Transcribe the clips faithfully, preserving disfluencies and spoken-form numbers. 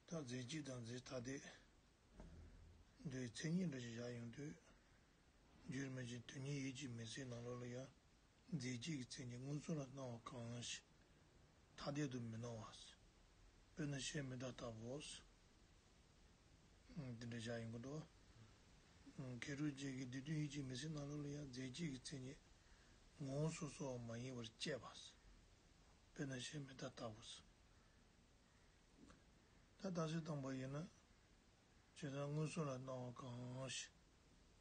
ད་རྫས་གཅིག་དང་རྫས་ཐ་དད་འདོད་མཚན་ཉིད་འདྲ་ཞིག་བཞག་ཡོང་དུས། འགྱུར་མེད་ཅིང་དོན་གཉིས་ཡིད་ཀྱི་མི་ཚེའི་ནང་ལོགས་ལ་ཡང་། རྫས་གཅིག་གི་མཚན་ཉིད་མངོན་སུམ་ལ་སྣང་བ་གང་ཞིག་ཐ་དད་དུ་མི་སྣང་བ། དཔེར་ན་ཤེལ་མེ་སྟག་ལྟ་བུའོ། འདི་འདྲ་བཞག་ཡོང་གི་འདུག་ཁེ་རུ་ཅན་གྱི་སྡེ་བདུན་ཡིད་ཀྱི་མི་ཚེའི་ནང་ལོགས་ལ་ཡང་རྫས་གཅིག་གི་མཚན་ཉིད་ངོ་བོ་སོ་སོ་བ་མ་ཡིན་པར་བཅད་པ། དཔེར་ན་ཤེལ་མེ་སྟག་ལྟ་བུ། ད་རྟགས་གསལ་བཏང་པ་ཡིན་ན། བྱས་ཙང་མངོན་སུམ་ལ་སྣང་བ་གང་ཞིག་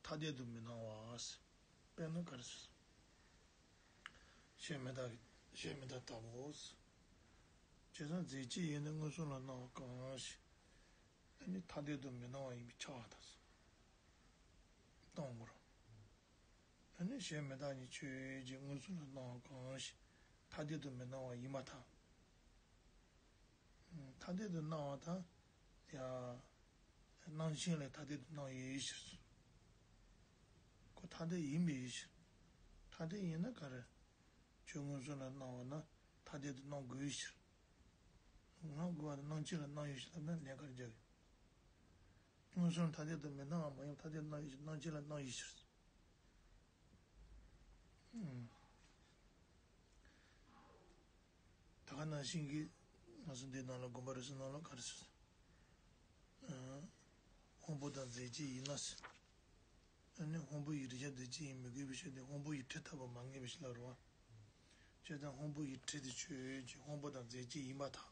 ཐ་དད་དུ་མི་སྣང་བ། དཔེར་ན་ག་རེ་ཟེར། ཤེལ་མེ་སྟག་ཤེལ་མེ་སྟག་ལྟ་བུའོ། བྱས་ཙང་རྫས་གཅིག་ཡིན་ན་མངོན་སུམ་ལ་སྣང་བ་གང་ཞིག་ཨ་ནི་ཐ་དད་དུ་མི་སྣང་བ་ཡིན་པས་ཁྱབ་པ་དང་། སྟོང་པར། ཨ་ནི་ཤེལ་མེ་སྟག་གཉིས་ཆོས་ཅན་མངོན་སུམ་ལ་སྣང་བ་གང་ཞིག་ཐ་དད་དུ་མི་སྣང་བ་ཡིན་པར་ཐལ། ཐ་དད་དུ་སྣང་བར་ཐལ། ཡ། སྣང་མཆན་ལས་ཐ་དད་དུ་སྣང་ཡོད་ཕྱིར། ཁོ་ཐ་དད་ཡིན་པའི་ཕྱིར། ཐ་དད་ཡིན་ན་ག་རེ། ཁྱོད་མངོན་སུམ་ལ་སྣང་བ་ན་ཐ་དད་དུ་སྣང་དགོས་ཕྱིར། སྣང་དགོས་པ་ན་སྣང་མཆན་ལ་སྣང་ཡོད་ཕྱིར་ལབ་ན་ལན་ག་རེ་རྒྱག་གི། མངོན་སུམ་ཐ་དད་དུ་མི་སྣང་བ་མ་ཡིན་པར་ཐ་དད་སྣང་ཡོད་ཕྱིར་སྣང་མཆན་ལ་སྣང་ཡོད་ཕྱིར། ཨང་། ད་ག་ནང་བཞིན་གྱི་ང་ཚོ་འདི་ནང་ལ་དགོངས་པ་རེ་ཟུང་ནང་ལ་ག་རེ་ཟེར། ཨ། སྔོན་པོ་དང་རྫས་གཅིག་ཡིན་ན་ཟེར། ཨ་ནི་སྔོན་པོ་ཡི་རིགས་ཆད་རྫས་གཅིག་ཡིན་མི་དགོས་པའི་ཕྱིར་ཏེ་སྔོན་པོ་ཡི་དྲི་ཐ་དད་པ་མ་ངེས་པའི་ཕྱིར་ལ་རོ། བྱས་ཙང་སྔོན་པོ་ཡི་དྲི་དེ་ཆོས་ཅན་སྔོན་པོ་དང་རྫས་གཅིག་ཡིན་པར་ཐལ།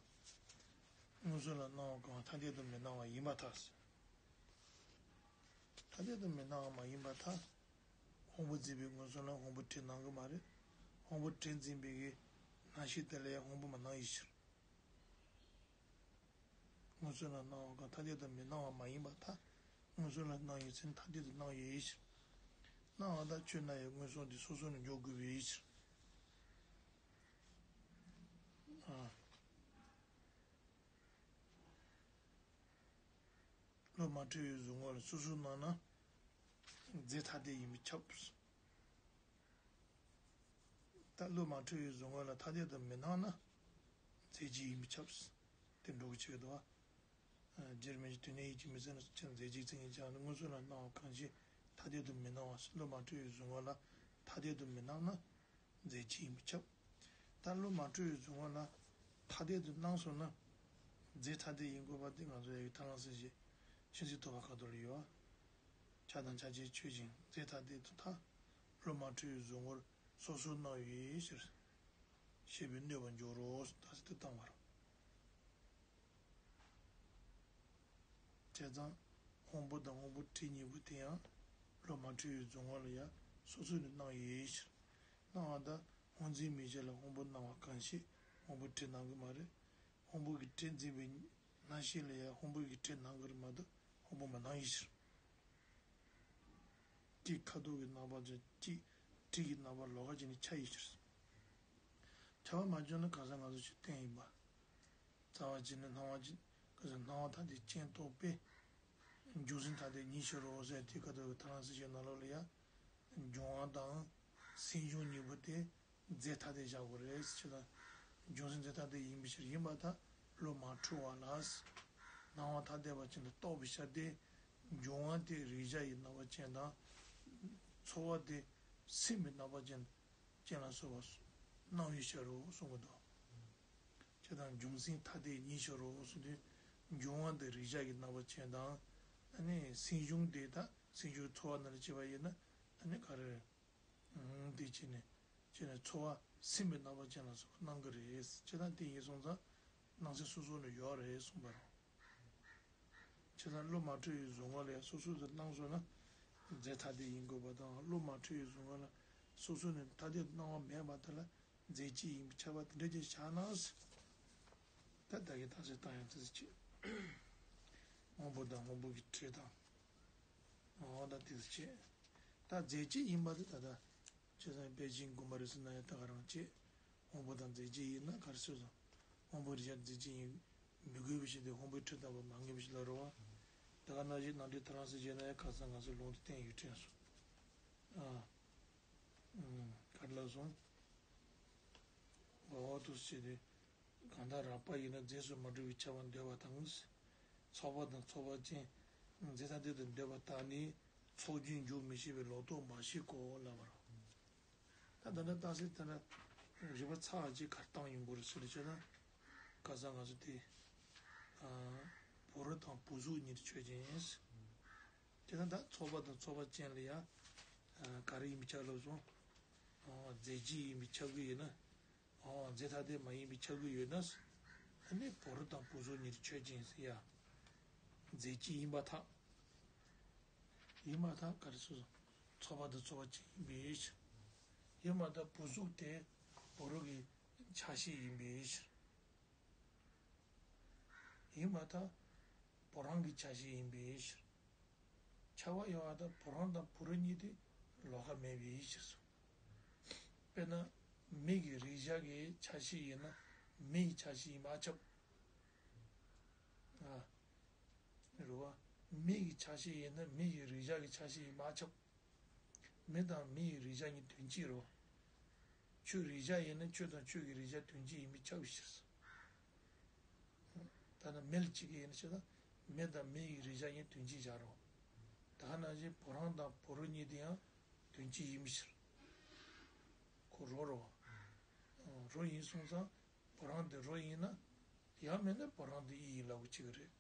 མངོན་སུམ་ལ་སྣང་བ་གང་ཐ་དད་དུ་མི་སྣང་བ་ཡིན་པར་ཐལ། ཐ་དད་དུ་མི་སྣང་བ་མ་ཡིན་པར་ཐལ། སྔོན་པོ་འཛིན་པའི་མངོན་སུམ་ལ་སྔོན་པོའི་དྲི་སྣང་གི་མ་རེད། སྔོན་པོའི་དྲི་འཛིན་པའི་གི་རྣམ་ཤེས་དེ་ལ་ཡང་སྔོན་པོ་མི་སྣང་བའི་ཕྱིར། མངོན་སུམ་ལ་སྣང་བ་གང་ཐ་དད་དུ་མི་སྣང་བ་མ་ཡིན་པར་ཐལ། མངོན་སུམ་ལ་སྣང་ཡོད་ཚེ་ཐ་དད་དུ་སྣང་ཡོད་ཕྱིར། སྣང་བ་དང་ཆོས་སྣང་བའི་མངོན་སུམ་དེ་སོ་སོ་ནས་འཇོག་དགོས་པའི་ཕྱིར། ཨ། བློ་མ་འཁྲུལ་བའི་གཟུང་བ་ལ་སོ་སོར་སྣང་ན་རྫས་ཐ་དད་ཡིན་པས་ཁྱབ། ད་བློ་མ་འཁྲུལ་བའི་གཟུང་བ་ལ་ཐ་དད་དུ་མི་སྣང་ན་རྫས་གཅིག་ཡིན་པས་ཁྱབ། དེ་འགྲོ་གི་ཆེད་དུ་བ། འགྱུར་མེད་ཀྱི་དོན་ནི་ཡིད་ཀྱི་མི་ཚེ་ན་ཕྱིན་རྫས་གཅིག་མཚན་ཉིད་ཀྱང་མངོན་སུམ་ལ་སྣང་བ་གང་ཞིག་ཐ་དད་དུ་མི་སྣང་བ་བློ་མ་འཁྲུལ་བའི་གཟུང་བ་ལ་ཐ་དད་དུ་མི་སྣང་ན། རྫས་གཅིག་ཡིན་པས་ཁྱབ། ད་བློ་མ་འཁྲུལ་བའི་གཟུང་བ་ལ་ཐ་དད་དུ་སྣང་སོང་ན། རྫས་ཐ་དད་ཡིན་དགོས་པ་དེ་ང་ཚོ་ཡ་གི་ཐར་ལམ་གསལ་བྱེད་ཆོས་མཛོད་ཐོག་པ་ཁ་ཐོག་ལ་ཡོད་པ། ཁྱབ་དང་ཁྱབ་ཆེས་ཆོས་ཅན་རྫས་ཐ་དད་དུ་ཐལ། བློ་མ་འཁྲུལ་བའི་གཟུང་བར་སོ་སོར་སྣང་བའི་ཕྱིར། ཞེས་པས་གནོད་པར་འགྱུར་རོ་ཟེར་ད་ཟེར་དུ་བཏང་བར། བྱས་ཙང་། སྔོན་པོ་དང་སྔོན་པོའི་དྲི་གཉིས་པོ་དེ་ཡང་བློ་མ་འཁྲུལ་བའི་གཟུང་བ་ལ་ཡང་སོ་སོ་ནས་སྣང་ཡོད་ཕྱིར། སྣང་བ་དང་སྔོ་འཛིན་མིག་ཤེས་ལ་སྔོན་པོ་སྣང་བ་གང་ཞིག་སྔོན་པོའི་དྲི་སྣང་གི་མ་རེད། སྔོན་པོ་གི་དྲི་འཛིན་པའི་རྣམ་ཤེས་ལ་ཡང་སྔོན་པོ་གི་དྲི་སྣང་གི་རེད་མ་གཏོགས་སྔོན་པོ་མ་སྣང་ཡོད་ཕྱིར། གཅིག་ཁ་དོག་གི་རྣམ་པ་ཅན་གཅིག་དྲི་གི་རྣམ་པ་ལོགས་ཀ་ཅན་ནི་ཁྱབ་ཡོད་ཕྱིར། ཁྱབ་པ་མ་བྱུང་ན་གང་ཟག་ང་ཚོ་ཆོས་བསྟན་ཡིན་པ། རྩ་བ་ཅན་ནི་སྣང་བ་ཅན། གང་ཟག་སྣང་བ་ཐ་དད་ཅན་རྟོགས་པས། འབྱུང་སེམས་ཐ་དད་གཉིས་ཕྱིར་རོ་ཟེར་དེ་ཀ་ཏོ་གི་ཐར་ལམ་གསལ་བྱེད་ནང་ལོགས་ལ་ཡང་། འབྱུང་བ་དང་སེམས་བྱུང་གཉིས་པོ་དེ་རྫས་ཐ་དད་བཞག་དགོས་རེད་ཟེར་ད། འབྱུང་སེམས་རྫས་ཐ་དད་ཡིན་པའི་ཕྱིར་ཡིན་པར་ཐལ། བློ་མ་འཁྲུལ་བ་ལ། སྣང་བ་ཐ་དད་པ་ཅན་དུ་རྟོགས་པའི་ཕྱིར་ཏེ། འབྱུང་བ་དེ་རེག་བྱ་ཡི་རྣམ་པ་ཅན་དང་། ཚོར་བ་དེ་སེམས་པའི་རྣམ་པ་ཅན། ཅན་ལ་སོགས་པ་སྣང་བའི་ཕྱིར་རོ་གསུང་གི་འདུག་ཁྱེད་དང་འབྱུང་སེམས་ཐ་དད་གཉིས་ཕྱིར་རོ་གསུངས་ཏེ། འབྱུང་བ་དེ་རེག་བྱ་གི་རྣམ་པ་ཅན་དང་། ཨ་ནི་སེམས་བྱུང་དེ་དག་སེམས་བྱུང་ཚོར་བ་ནང་ལ་སྐྱེས་པ་ཡིན་ན་ཨ་ནི་ག་རེ། ཨང་། དེ་བྱས་ནས་བྱས་ནས་ཚོར་བ་སེམས་པའི་རྣམ་པ་ཅན་ལ་སོགས་པ་སྣང་གི་རེད། ཁྱེད་དང་དེ་ཡིན་སོང་ཙང་སྣང་ཚད་སོ་སོ་ལ་ཡོད་རེད་གསུངས་པ་རེད། བྱས་ཙང་བློ་མ་འཁྲུལ་བའི་གཟུང་བ་ལ་ཡང་སོ་སོ་དེ་སྣང་སོང་ན། རྫས་ཐ་དད་ཡིན་དགོས་པ་དང་བློ་མ་འཁྲུལ་བའི་གཟུང་བ་ལ་སོ་སོ་ནས་ཐ་དད་སྣང་བ་མེད་པ་དེ་ལ་རྫས་གཅིག་ཡིན་པས་ཁྱབ་པ་དེ་འདྲ་ཅིག་བཞག་ན། ད་ད་གིན་ཐ་ཚིག་བཏང་ཡང་དེ་ཚོ་བྱེད། སྔོན་པོ་དང་སྔོན་པོ་གི་དྲི་དང་། འོ་ད་དེ་ཚོ་བྱེད། ད་རྫས་གཅིག་ཡིན་པ་དེ་ད་ལྟ། བྱས་ཙང་པེ་ཅིན་དགོན་པ་རེད་ཟེར་ན་ཡང་ད་ག་རང་བྱེད། སྔོན་པོ་དང་རྫས་གཅིག་ཡིན་ན་ག་རེ་ཟེར་སོང་། སྔོན་པོ་རེག་བྱ་རྫས་གཅིག་ཡིན་མི་དགོས་པའི་ཕྱིར་ཏེ་སྔོན་པོའི་དྲི་ལྟ་བུ་མ་ངེས་པའི་ཕྱིར་ལ་རོ་བ། ད་ག་ནང་བཞིན་ནང་འགྲིག་ཐ་རང་སེ་བྱས་ན་ཡང་ཁ་སང་ང་ཚོ་ལུང་དེ་བསྟན་ཡོད་དྲན་སོང་། ཨ། ཨུམ། ག་རེ་ལབ་སོང་། འོ་དུ་ཟེར་ཏེ། གང་དག་རགས་པ་ཡིན་ན་རྫས་སུ་མ་གྲུབ་པས་ཁྱབ་པར་འདོད་པ་དང་། ཚོགས་པ་དང་ཚོགས་པ་ཅན། རྫས་ཐ་དད་དུ་འདོད་པ་དག་ནི། ཚོགས་རྒྱུན་འཇུག་མི་ཤེས་པའི་ལོག་རྟོག་འབའ་ཞིག་གོ་ལབ་པ་རེད། ད་ད་ལྟ་རྟགས་གསལ་ད་ལྟ་རིགས་པ་ཚར་གཅིག་གར་བཏང་ཡོང་གི་རེད་ཟེར་ལ་བྱས་ན། ཁ་སང་ང་ཚོ་དེ་ཨ་བུ་རུ་དང་བུ་གཟུགས་གཉིས་ཆོས་ཅན། དེ་ན་ད་ཚོགས་པ་དང་ཚོགས་པ་ཅན་ལ་ཡ། ཨ་ག་རེ་ཡིན་པའི་ཆ་ལབ་སོང་། ཨ་རྫས་གཅིག་ཡིན་པའི་ཆ་གི་ཡིན་ན། ཨ་རྫས་ཐ་དད་མ་ཡིན་པའི་ཆ་གི་ཡོད་ན། ཨ་ནི་བུ་རུ་དང་བུ་གཟུགས་གཉིས་ཆོས་ཅན་ཟེར་ཡ། རྫས་གཅིག་ཡིན་པར་ཐལ། ཡིན་པར་ཐལ་ག་རེ་སོ་སོ། ཚོགས་པ་དང་ཚོགས་པ་ཅན་ཡིན་པའི་ཕྱིར། ཡིན་པར་ཐལ་བུ་གཟུགས་དེ་བུ་རུ་གི་ཆ་ཤས་ཡིན་པའི་ཕྱིར། ཡིན་པར་ཐལ། བུ་རང་གི་ཆ་ཤས་ཡིན་པའི་ཕྱིར། ཁྱབ་པ་ཡོད་པར་ཐལ། བུ་རང་དང་བུ་རུ་གཉིས་དེ་ལོགས་ཀ་མེད་པའི་ཕྱིར་སོ། དཔེར་ན། མི་གི་རེག་བྱ་གི་ཆ་ཤས་ཡིན་ན་མི་ཡི་ཆ་ཤས་ཡིན་པ་ཁྱབ། ཨ། རེད་བ། མི་ཡི་ཆ་ཤས་ཡིན་ན་མི་ཡི་རེག་བྱ་གི་ཆ་ཤས་ཡིན་པ་ཁྱབ། མི་དང་མི་ཡི་རེག་བྱ་གཉིས་དོན་གཅིག་རེད་བ། ཁྱོད་རེག་བྱ་ཡིན་ན་ཁྱོད་དང་ཁྱོད་ཀྱི་རེག་བྱ་དོན་གཅིག་ཡིན་པས་ཁྱབ་པའི་ཕྱིར། ད་ནི་མི་ལ་གཅིག་གི་ཡིན་ན་བྱས་ན་མི་དང་མི་ཡི་རེག་བྱ་གཉིས་དོན་གཅིག་བཞག་རོགས། ད་ག་ནང་བཞིན་བུ་རང་དང་བུ་རུ་གཉིས་དེ་ཡང་དོན་གཅིག་ཡིན་པའི་ཕྱིར། ཁོ་རོ་རོ། རོ་ཡིན་སོང་ཙང་བུ་རང་དེ་རོ་ཡིན་ན། ཡང་མིན་ན་བུ་རང་དེ་ཡིད་ཡིན་ལབ་གི་གཅིག་རེད།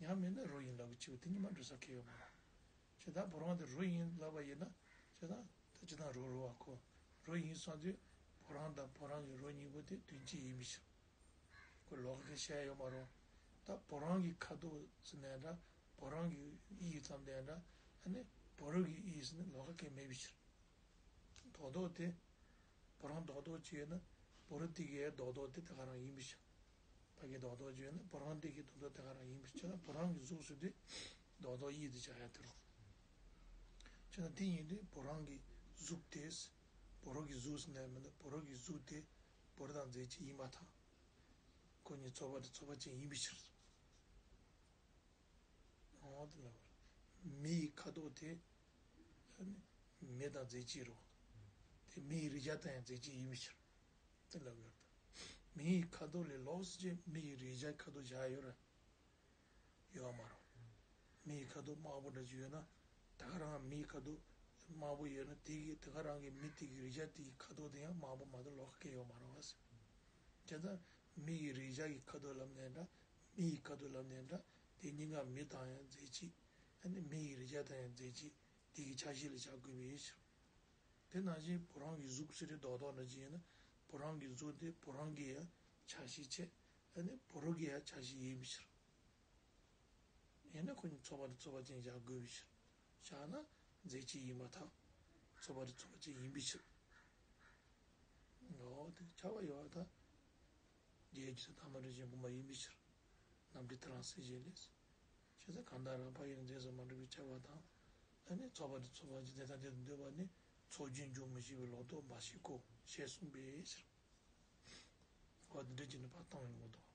ཡང་མིན་ན་རོ་ཡིན་ལབ་གི་གཅིག་དེ་གཉིས་མ་འགྲོ་ས་གལ་ཡོད་མ་རེད། བྱས་ཙང་བུ་རང་དེ་རོ་ཡིན་ལབ་པ་ཡིན་ན། བྱས་ཙང་ད་ཅི་ད་རོ་རོ་བ་ཁོ། རོ་ཡིན་སོང་དུས་བུ་རང་དང་བུ་རང་གི་རོ་གཉིས་པོ་དེ་དོན་གཅིག་ཡིན་པའི་ཕྱིར། ཁོ་ལོགས་ཀ་གི་བཤད་ཡོད་མ་རེད། ད་བུ་རང་གི་ཁ་དོག་ཟེར་ནའི་འདྲ། བུ་རང་གི་ཡིད་ཙམ་དེ་འདྲ། ཨ་ནི་བུ་རུ་གི་ཡིད་ཟེར་ནི་ལོགས་ཀ་གི་མེད་པའི་ཕྱིར། རྡོག་རྡོག་དེ། བུ་རང་རྡོག་རྡོག་ཅིག་ཡོད་ན། བུ་རུ་དེ་གའི་རྡོག་རྡོག་དེ་དེ་ག་རང་ཡིན་པའི་ཕྱིར། ཕ་གི་རྡོག་རྡོག་ཅིག་ཡོད་ན་བུ་རང་དེ་གའི་རྡོག་རྡོག་དེ་ག་རང་ཡིན་པའི་ཕྱིར་ན་བུ་རང་གི་གཟུགས་ཟེར་དུས་རྡོག་རྡོག་ཡིད་དུ་བྱ་ཡ་དེ་རེད། བྱས་ན་དེ་ཡིན་དུས་བུ་རང་གི་གཟུགས་དེ། བུ་རུ་གི་གཟུགས་ཟེར་ནའི་མིན་ན་བུ་རུ་གི་གཟུགས་དེ་བུ་རུ་དང་རྫས་གཅིག་ཡིན་པར་ཐལ། ཁོ་གཉིས་ཚོགས་པ་དང་ཚོགས་པ་ཅན་ཡིན་པའི་ཕྱིར། འོ་དེ་ལ་བར། མི་ཡི་ཁ་དོག་དེ། མི་དང་རྫས་གཅིག་རོ། དེ་མི་ཡི་རེག་བྱ་དང་ཡང་རྫས་གཅིག་ཡིན་པའི་ཕྱིར། དེ་ལ་བར་དང་། མི་ཡི་ཁ་དོག་ལས་ལོགས་སུ་ཅི་མི་ཡི་རེག་བྱའི་ཁ་དོག་བཞག་ཡོད་ར། ཡོད་མ་རེད། མི་ཡི་ཁ་དོག་དམར་པོ་འདྲ་ཅིག་ཡོད་ན། ད་ག་རང་མི་ཡི་ཁ་དོག་དམར་པོ་ཡོད་ན་དེ་གི་ད་ག་རང་གི་མི་དེ་གི་རེག་བྱ་དེ་ཡི་ཁ་དོག་དེ་ཡང་དམར་པོ་མ་གཏོགས་ལོགས་ཀ་གང་ཡང་ཡོད་མ་རེད་བ་ཟེར། བྱས་ཙང་མི་ཡི་རེག་བྱ་གི་ཁ་དོག་ལབ་ནའི་འདྲ། མི་ཡི་ཁ་དོག་ལབ་ནའི་འདྲ། དེ་གཉིས་ཀ་མི་དང་ཡང་རྫས་གཅིག་ཨ་ནི་མི་ཡི་རེག་བྱ་དང་ཡང་རྫས་གཅིག་དེ་གི་ཆ་ཤས་ལ་བཞག་དགོས་པའི་ཕྱིར། དེ་ནང་བཞིན་བུ་རང་གི་གཟུགས་ཟེར་དེ་རྡོག་རྡོག་འདྲ་ཅིག་ཡིན་ན། བུ་རང་གི་གཟུགས་དེ་བུ་རང་གི་ཡང་ཆ་ཤས་བྱས། ཨ་ནི་བུ་རུ་གི་ཡང་ཆ་ཤས་ཡིན་པའི་ཕྱིར། ཡིན་ན་ཁོ་གཉིས་ཚོགས་པ་དང་ཚོགས་པ་ཅན་བཞག་དགོས་པའི་ཕྱིར། བཞག་ན་རྫས་གཅིག་ཡིན་པར་ཐལ། ཚོགས་པ་དང་ཚོགས་པ་ཅན་ཡིན་པའི་ཕྱིར། འོ་དེ་ཁྱབ་པ་ཡོད་པར་ཐལ། རྒྱས་ཀྱི་ཐ་མ་རེ་ཞིག་དགོངས་པ་ཡིན་པའི་ཕྱིར། རྣམ་འགྲེལ་ཐེར་རང་གསལ་བྱེད་ལས། བྱས་ཙང་གང་དག་རང་འཕགས་ཡུལ་རྫས་སུ་མ་གྲུབ་པའི་ཁྱབ་པ་དང་། ཨ་ནི་ཚོགས་པ་དང་ཚོགས་པ་ཅན་དེ་དང་དེ་དུ་འདོད་པ་ནི་ཚོགས་རྒྱུན་འཇུག་མི་ཤེས་པའི་ལོག་རྟོག་འབའ་ཞིག་གོ་ཞེས་གསུངས་པའི་ཕྱིར། འོ་དེ་འདྲ་བྱས་ནས་ཕར་བཏང་ཡོང་གི་འདུག་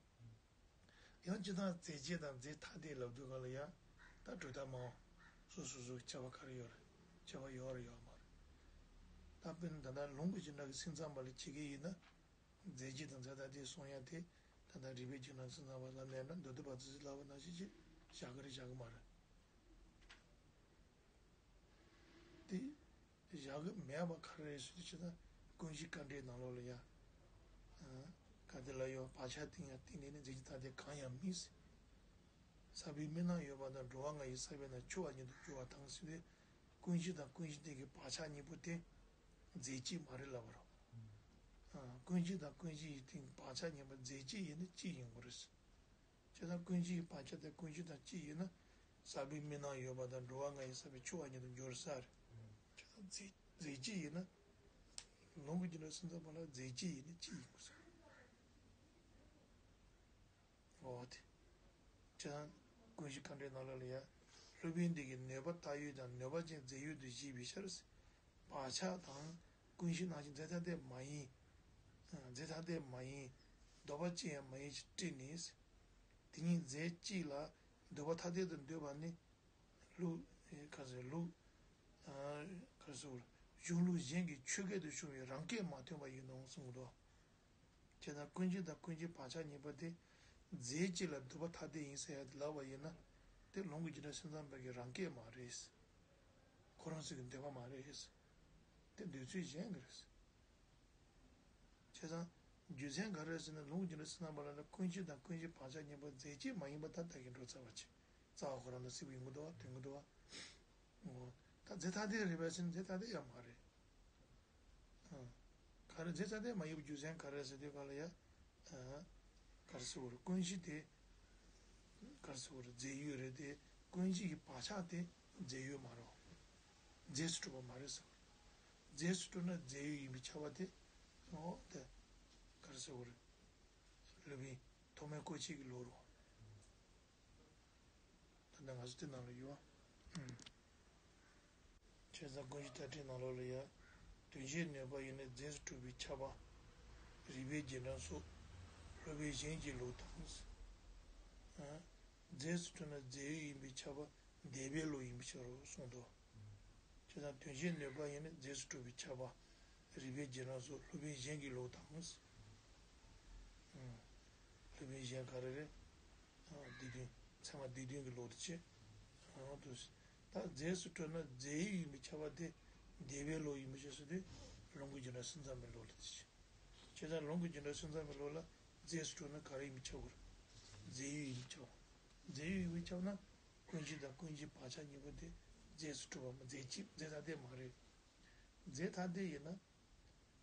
ཡང་སྤྱིར་བཏང་རྫས་གཅིག་དང་རྫས་ཐ་དད་ལབ་དུས་སྒང་ལ་ཡང་ད་གྲུབ་མཐའ་མང་སོ་སོ་སོ་སོ་ཁྱབ་པ་ག་རེ་ཡོད་རེད། ཁྱབ་པ་ཡོད་རེད་ཡོད་མ་རེད། ད་དཔེར་ན་ད་ལྟ་ལུང་གི་བྱེ་བྲག་གི་སེམས་ཙམ་པ་ལ་བྱེད་ཀྱི་ཡིན་ན། རྫས་གཅིག་དང་རྫས་ཐ་དད་གསུང་ཡ་དེ་ད་ལྟ་རིགས་པའི་རྒྱུད་ན་སེམས་ཙམ་པ་ལབ་ནའི་འདྲ་མདོ་སྡེ་པ་ཚོས་ལབ་པ་ནང་བཞིན་ཅིག་བཞག་གི་རེད་བཞག་གི་མ་རེད། དེ་བཞག་གི་མེད་པ་ག་རེ་རེད་ཟེར་དུས་ཅི་ད་ཀུན་གཞི་དཀའ་འགྲེལ་ནང་ལོགས་ལ་ཡ། ག་དེ་ལ་ཡོད་བག་ཆགས་བཏིང་ཡང་བཏིང་ནས་ནི་རྫས་གཅིག་ཐ་དད་གང་ཡང་མིན་ཟེར། ས་བོན་མི་སྣང་ཡོད་པ་དང་འགྲོ་བ་ལྔ་ཡི་ས་བོན་རྣམས་འཁྱོར་བ་ཉིད་དུ་འགྱུར་བ་དང་ཟེར་དུས། ཀུན་གཞི་དང་ཀུན་གཞི་སྟེང་གི་བག་ཆགས་གཉིས་པོ་དེ་རྫས་གཅིག་མ་རེད་ལབ་པ་རེད། ཀུན་གཞི་དང་ཀུན་གཞི་ཡི་སྟེང་བག་ཆགས་གཉིས་པོ་རྫས་གཅིག་ཡིན་ན་གཅིག་ཡིན་དགོས་རེད། བྱས་ཙང་ཀུན་གཞི་ཡི་བག་ཆགས་དེ་ཀུན་གཞི་དང་གཅིག་ཡིན་ན། ས་བོན་མི་སྣང་ཡོད་པ་དང་འགྲོ་བ་ལྔ་ཡི་ས་བོན་འཁྱོར་བ་ཉིད་དུ་འགྱུར་ས་རེད། བྱས་ཙང་རྫས་རྫས་གཅིག་ཡིན་ན། ལུང་གི་རྒྱུད་ལ་སེམས་ཙམ་པ་ལ་རྫས་གཅིག་ཡིན་ན་གཅིག་ཡིན་དགོས་ས་རེད། འོ་དེ། བྱས་ཙང་ཀུན་གཞི་དཀའ་འགྲེལ་ནང་ལོགས་ལ་ཡ། སློབ་དཔོན་འདི་གིས་ནོད་པ་བཏགས་ཡོད་ཀྱང་ནོད་པ་ཅན་རྫས་ཡོད་དུ་བཞེད་པའི་ཕྱིར། བག་ཆགས་དང་ཀུན་གཞི་ནང་བཞིན་རྫས་ཐ་དད་མ་ཡིན། རྫས་ཐ་དད་མ་ཡིན། འདོད་པ་ཅན་ཡང་མ་ཡིན་ཞེས་དྲིས་ནས། དེ་ཉིད་རྫས་གཅིག་ལ་འདོད་པ་ཐ་དད་དུ་འདོད་པ་ནི། ལུགས། ག་ཟེར་ལུགས། ག་ཟེར། གཞུང་ལུགས་གཞན་གྱི་ཆོས་སྐད་དུ་བྱུང་བའི་རང་སྐད་མ་ཐོན་པ་ཡིན་ནོ་གསུངས་འདུག་བྱས་ཙང་ཀུན་གཞི་དང་ཀུན་གཞིའི་བག་ཆགས་གཉིས་པོ་དེ། རྫས་གཅིག་ལ་འདོད་པ་ཐ་དད་ཡིན་ཟེར་ཡ་དེ་ལབ་པ་ཡིན་ན། དེ་ལུང་གི་རྒྱུ་འབྲས་སེམས་ཙམ་པའི་གི་རང་སྐད་མ་རེད། ཁོ་རང་ཚོའི་གི་འདོད་པ་མ་རེད། དེ་འདོད་ཚུལ་གཞན་གྱི་རེད། བྱས་ཙང་། རྒྱུ་མཚན་ག་རེ་རེད་ཟེར་ན། ལུང་གི་རྒྱུ་འབྲས་སེམས་ཙམ་པ་ལ་ནི་ཀུན་གཞི་དང་ཀུན་གཞི་བག་ཆགས་གཉིས་པོ་རྫས་གཅིག་མ་ཡིན་པ་ད་ལྟ་གི་འགྲོ་ཚར་བ་ཆེ། རྩ་བ་ཁོ་རང་དང་སྲིད་པ་ཡིན་གྱི་འདུག་བ། དོན་གྱི་འདུག་བ། འོ། ད་རྫས་ཐ་དད་རེད་པས་ཟེར་ན་རྫས་ཐ་དད་ཡང་མ་རེད། ཨ། ག་རེ་རྫས་ཐ་དད་མ་ཡིན་པའི་རྒྱུ་མཚན་ག་རེ་ཟེར་དུས་ག་ལ་ཡ། ཨ། ག་རེ་ཟེར་དགོས་རེད། ཀུན་གཞི་དེ། ག་རེ་ཟེར་དགོས་རེད། རྫས་ཡོད་རེད་དེ། ཀུན་གཞི་ཡི་བག་ཆགས་དེ་རྫས་ཡོད་མ་རེད། རྫས་སུ་གྲུབ་པ་མ་རེད་ཟེར། རྫས་སུ་གྲུབ་ན་རྫས་ཡོད་ཡིན་པས་ཁྱབ་པ་དེ། འོ་དེ། ག་རེ་ཟེར་དགོས་རེད། སློབ་དཔོན་ཐོགས་མེད་སྐུ་མཁྱེན་གྱི་ལུགས་རེད། ད་ལྟ་ང་ཚོ་དེ་ནང་ལ་ཡོད། ཨུམ། ཆོས་ཚང་ཀུན་གཞི་ལྟ་ཁྲིད་ནང་ལོགས་ལ་ཡ། དོན་བྱེད་ནུས་པ་ཡོད་ན་རྫས་སུ་གྲུབ་པའི་ཁྱབ་པ། རིགས་པས་རྗེས་འབྲང་སོགས། སློབ་དཔོན་གཞན་གྱི་ལུགས་དང་། ཨ། རྫས་སུ་གྲུབ་ན་རྫས་ཡོད་ཡིན་པས་ཁྱབ་པ་འདས་པའི་ལུགས་ཡིན་པའི་ཕྱིར་རོ་གསུངས་འདུག་བྱས་ཙང་དོན་བྱེད་ནུས་པ་ཡིན་ན་རྫས་སུ་གྲུབ་པའི་ཁྱབ་པ། རིགས་པས་རྗེས་འབྲང་སོགས། སློབ་དཔོན་གཞན་གྱི་ལུགས་དང་། ཨུམ། སློབ་དཔོན་གཞན་ག་རེ་རེད། ཨ། སྡེ་བདུན། ཚད་མ་སྡེ་བདུན་གྱི་ལུགས་དེ་བྱས། ཨ། དུ། ད་རྫས་སུ་གྲུབ་ན་རྫས་ཡོད་ཡིན་པས་ཁྱབ་པ་དེ་འདས་པའི་ལུགས་ཡིན་པའི་ཕྱིར་ཟེར་དུས། ལུང་གི་རྒྱུ་འབྲས་སེམས་ཙམ་པའི་ལུགས་ལ་དེ་བྱས། བྱས་ཙང་ལུང་གི་རྒྱུ་འབྲས་སེམས་ཙམ་པའི་ལུགས་ལ་རྫས་སུ་གྲུབ་ན་ག་རེ་ཡིན་པས་ཁྱབ་དགོས་རེད། རྫས་ཡོད་ཡིན་པས་ཁྱབ། རྫས་ཡོད་ཡིན་པས་ཁྱབ་ན། ཀུན་གཞི་དང་ཀུན་གཞིའི་བག་ཆགས་གཉིས་པོ་དེ་རྫས་སུ་གྲུབ་པ་མ། རྫས་གཅིག་རྫས་ཐ་དད་མ་རེད། རྫས་ཐ་དད་ཡིན་ན།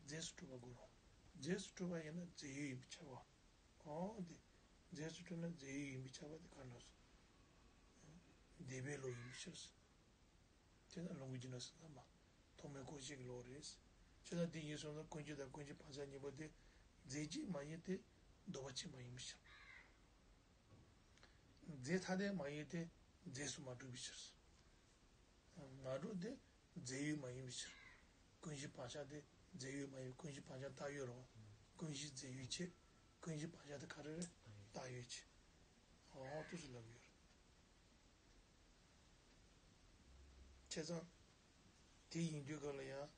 རྫས་སུ་གྲུབ་པ་དགོས་རེད། རྫས་སུ་གྲུབ་པ་ཡིན་ན་རྫས་ཡོད་ཡིན་པས་ཁྱབ་པ། འོ་དེ། རྫས་སུ་གྲུབ་ན་རྫས་ཡོད་ཡིན་པས་ཁྱབ་པ་དེ་ག་རེ་ལབ་སོང་། འདས་པའི་ལུགས་ཡིན་པའི་ཕྱིར། དེ་ནི་ལུང་གི་རྒྱུ་འབྲས་སེམས་ཙམ་པ། ཐོགས་མེད་སྐུ་མཁྱེན་གྱི་ལུགས་རེད། བྱས་ཙང་དེ་ཡིན་སོང་ན་ཀུན་གཞི་དང་ཀུན་གཞིའི་བག་ཆགས་གཉིས་པོ་དེ། རྫས་གཅིག་མ་ཡིན་ཏེ། འདོད་པ་གཅིག་མ་ཡིན་པའི་ཕྱིར། རྫས་ཐ་དད་མ་ཡིན་ཏེ། རྫས་སུ་མ་གྲུབ་པའི་ཕྱིར། མ་གྲུབ་སྟེ། རྫས་ཡོད་མ་ཡིན་པའི་ཕྱིར། ཀུན་གཞིའི་བག་ཆགས་དེ་རྫས་ཡོད་མ་ཡིན། ཀུན་གཞིའི་བག་ཆགས་བཏགས་ཡོད་རེད་བ། ཀུན་གཞི་རྫས་ཡོད་བྱས། ཀུན་གཞིའི་བག་ཆགས་དེ་ག་རེ་རེད། བཏགས་ཡོད་བྱས། འོ་དེ་ཚོ་ལབ་ཡོད་རེད། བྱས་ཙང་། དེ་ཡིན་དུས་ག་ལ་ཡང་།